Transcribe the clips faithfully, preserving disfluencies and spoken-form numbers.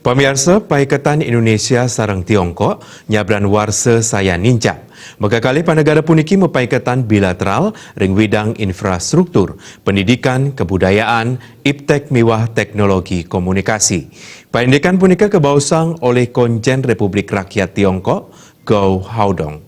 Pamiarsa, paiketan Indonesia sareng Tiongkok nyabran warsa sayan nincap. Makakalih panegara puniki mapaiketan bilateral ring widang infrastruktur, pendidikan, kebudayaan, iptek miwah teknologi komunikasi. Paindikan punika kabaosang olih Konjen Republik Rakyat Tiongkok, Gao Haodong.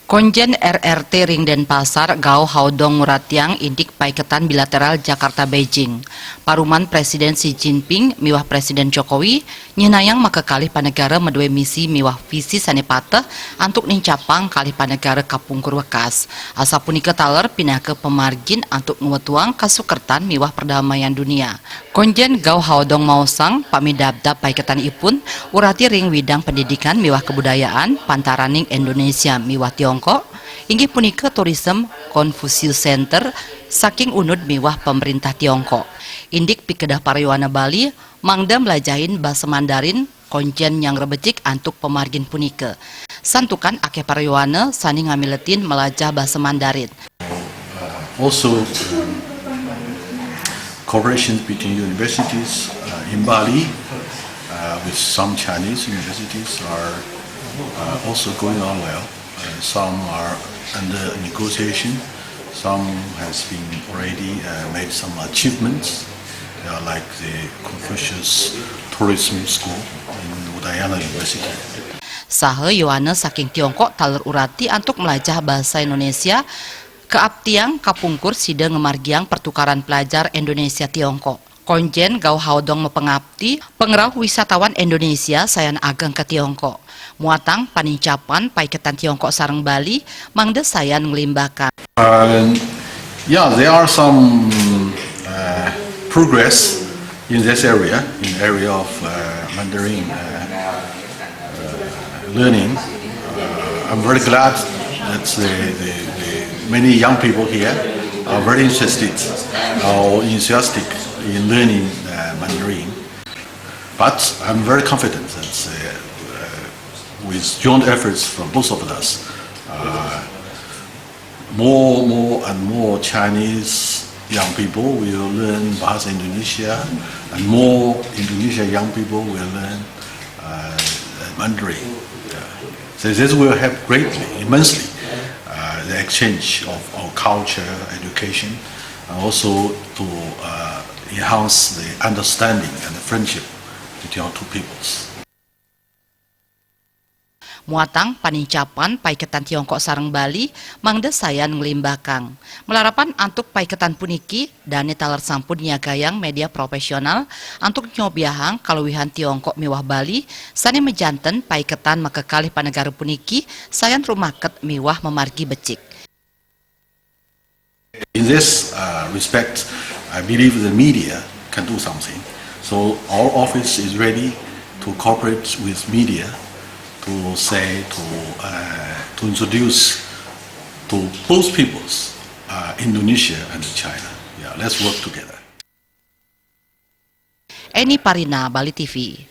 Konjen R R T ring Denpasar, Gao Haodong nguratiang indik paiketan bilateral Jakarta-Beijing. Paruman Presiden Xi Jinping miwah Presiden Jokowi nyihnayang makakalih panegara madué misi miwah visi sané pateh antuk nincapang kalih panegara kapungkur wekas. Asapunika taler pinaka pamargin antuk ngwetuang kasukertan miwah perdamaian dunia. Konjen Gao Haodong maosang, pamidabdab paiketanipun urati ring widang pendidikan miwah kebudayaan pantaraning Indonesia miwah Tiongkok, inggih punika Tourism Confucius Center saking Unud miwah pamrintah Tiongkok. Indik pikedah para yowana Bali mangda mlajahin basa Mandarin, konjen nyanggra becik antuk pamargin punika. Santukan akéh para yowana sané ngamiletin mlajah basa Mandarin. Also, um, cooperation between universities uh, in Bali uh, with some Chinese universities are uh, also going on well. Uh, some are under negotiation. Some has been already uh, made some achievements, uh, like the Confucius Tourism School in Udayana University. Saha yowana saking Tiongkok taler urati antuk mlajah basa Indonesia, kaaptiang kapungkur sida ngamargiang pertukaran pelajar Indonesia Tiongkok. Konjen Gao Haodong mapangapti, pangrauh wisatawan Indonesia sayan ageng ka Tiongkok. Muatang panincapan paiketan Tiongkok sareng Bali mangda sayan nglimbakang. Uh, yeah, there are some uh, progress in this area, in the area of uh, Mandarin uh, uh, learning. Uh, I'm very glad that the, the, the many young people here are very interested or enthusiastic in learning uh, Mandarin. But I'm very confident that uh, uh, with joint efforts from both of us, uh, more, more and more Chinese young people will learn Bahasa Indonesia, and more Indonesian young people will learn uh, Mandarin. Yeah. So this will help greatly, immensely, uh, the exchange of our culture, education, and also to uh, enhance the understanding and the friendship between our two peoples. Muatang panincapan paiketan Tiongkok sareng Bali mangda sayan nglimbakang. Malarapan antuk paiketan puniki, dané taler sampun niagayang média profésional antuk nyobiahang kaluihan Tiongkok miwah Bali sané majanten paiketan makakalih panegara puniki sayan rumaket miwah mamargi becik. In this uh, respect, I believe the media can do something. So our office is ready to cooperate with media to say, to, uh, to introduce to both peoples, uh, Indonesia and China. Yeah, let's work together. Eni Parina, Bali T V.